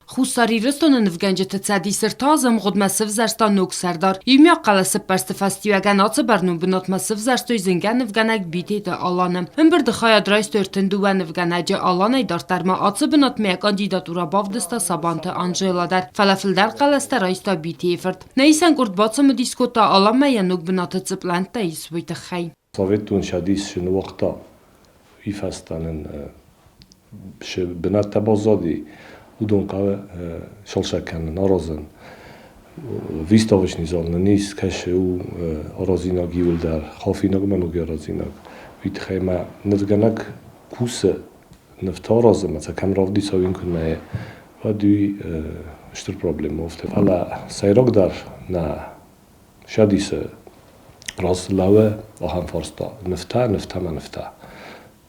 Хуссар Ирыстоны нывгӕнджыты цӕдис ӕртӕ азы ӕмгъуыдмӕ сывзӕрста ног сӕрдар. Иумиаг хъӕлӕсӕппӕрсты фӕстиуӕгӕн ацы бӕрнон бынатмӕ сывзӕрстой зынгӕ нывгӕнӕг Битеты Аланы. Ӕмбырды хайад райстой 32 нывгӕнӕджы. Аланӕй дарддӕр ма ацы бынатмӕ йӕ кандидатурӕ бавдыста Сабанты Анжела дӕр, фӕлӕ фылдӕр хъӕлӕстӕ райста Битейы фырт. Нӕ исӕн къорд бацымыдис кодта Аланмӕ йӕ ног бынаты цы пълӕнттӕ ис, уый тыххӕй. Советон Цӕдис ныууагъта уый фӕстӕ нын цы бынӕттӕ баззади, уыдон хъӕуы сӕлсӕг кӕнын, аразын. Выставочный зал нын ис, кӕсы у аразинаг иуылдӕр, хафинаг ӕмӕ ног аразинаг. Уый тыххӕй ма нывгӕнӕг кусы нывтӕ аразы ӕмӕ сӕ кӕм равдиса, уый куы нӕ, уӕд уый стыр проблемӕ у. Фӕлӕ сӕйрагдӕр нӕ Цӕдисы раз лӕууы ахӕм фарста: нывтӕ, нывтӕ мӕ нывтӕ.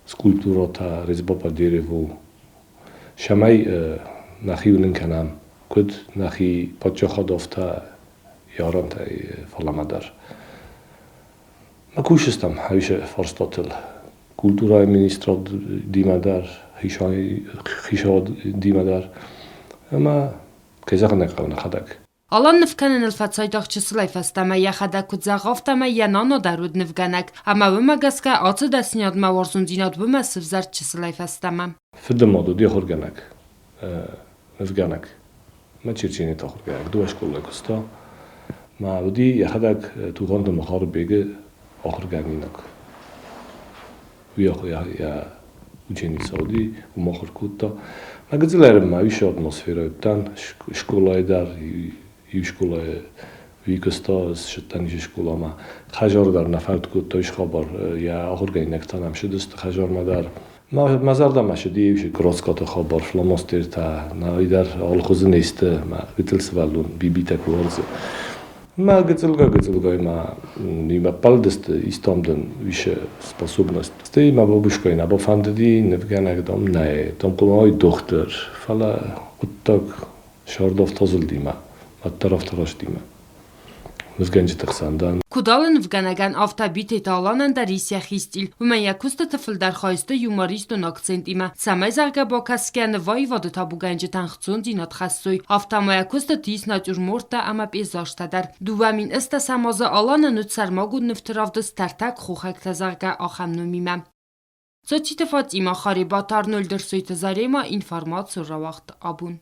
Скульптурӕтӕ, резьба по дереву. Цӕмӕй нӕхи уынын кӕнӕм, куыд нӕхи паддзахад афтӕ йӕ арӕнтӕй фалӕмӕ дӕр. Мӕ кусыстӕм ӕвисы фарстатыл. Культурӕйы министрадимӕ дӕр, хицауадимӕ дӕр ӕмӕ, кӕй зӕгъын ӕй хъӕуы, нӕхӕдӕг. Алан ныв кӕныныл фӕцайдагъ чысылӕй фӕстӕмӕ, йӕхӕдӕг куыд зӕгъы, афтӕмӕй йӕ нана дӕр уыд нывгӕнӕг, ӕмӕ уымӕ гӕсгӕ ацы дӕсныйадмӕ уарзондзинад уымӕ сывзӕрд чысылӕй фӕстӕмӕ. Фыдымад уыди ахуыргӕнӕг, нывгӕнӕг. Мӕ Черчениты ахуыргӕнӕг дыууӕ скъолайы куыста. Мӕ уыди йӕхӕдӕг Тугъанты Махарбегы ахуыргӕнинаг. Уый йӕ ученица уыди, уым ахуыр кодта. Мӕ гыццылӕй ма уыцы атмосферӕ уыдтӕн скъолайы дӕр, иу скъолайы уый куыста, ссыдтӕн иу скъоламӕ. Хӕдзары дӕр нӕ фӕнд кодта уыцы хабар, йӕ ахуыргӕнинӕгтӕ нӕм цыдысты хӕдзармӕ дӕр. Мӕ зӕрдӕмӕ цыди Гроцкаты хабар, фломастертӕ, нӕ дӕр алыхуызы не сты, мӕ гыццыл сывӕллон бибитӕ куы уарзы. Мӕ гыццылгай-гыццылгай ма нимӕ ппӕлдысты, истам дын уыцы способность. Стӕй мӕ бабушкӕйы нӕ бафӕндыди, нывгӕнӕг, дам, нӕ, дам, хъуамӕ уой дохтыр, фӕлӕ хъуыддаг сӕрдӕфт азылди мӕ, уӕддӕр афтӕ рӕзти мӕ. Нывгӕнджыты хсӕн дӕн. Куыд алы нывгӕнӕгӕн, афтӕ Битеты Аланӕн дӕр ис йӕхи стиль. Уымӕн йӕ куыстыты фылдӕр хай сты юмористон акцентимӕ, цӕмӕй зӕгъгӕ бакӕсгӕ нываивады табугӕнджытӕн хцондзинад хӕссой. Афтӕ ма йӕ куыстыты ис натюрморттӕ ӕмӕ пейзажтӕ дӕр. 2008 азы Аланӕн уыд сӕрмагонд нывты равдыст Тӕртӕг хохӕгтӕ, зӕгъгӕ, ахӕм номимӕ. Цоциты Фатимӕ, Харебаты Арнольд, Ӕрсойты Заремӕ, информацион рауагъд абон.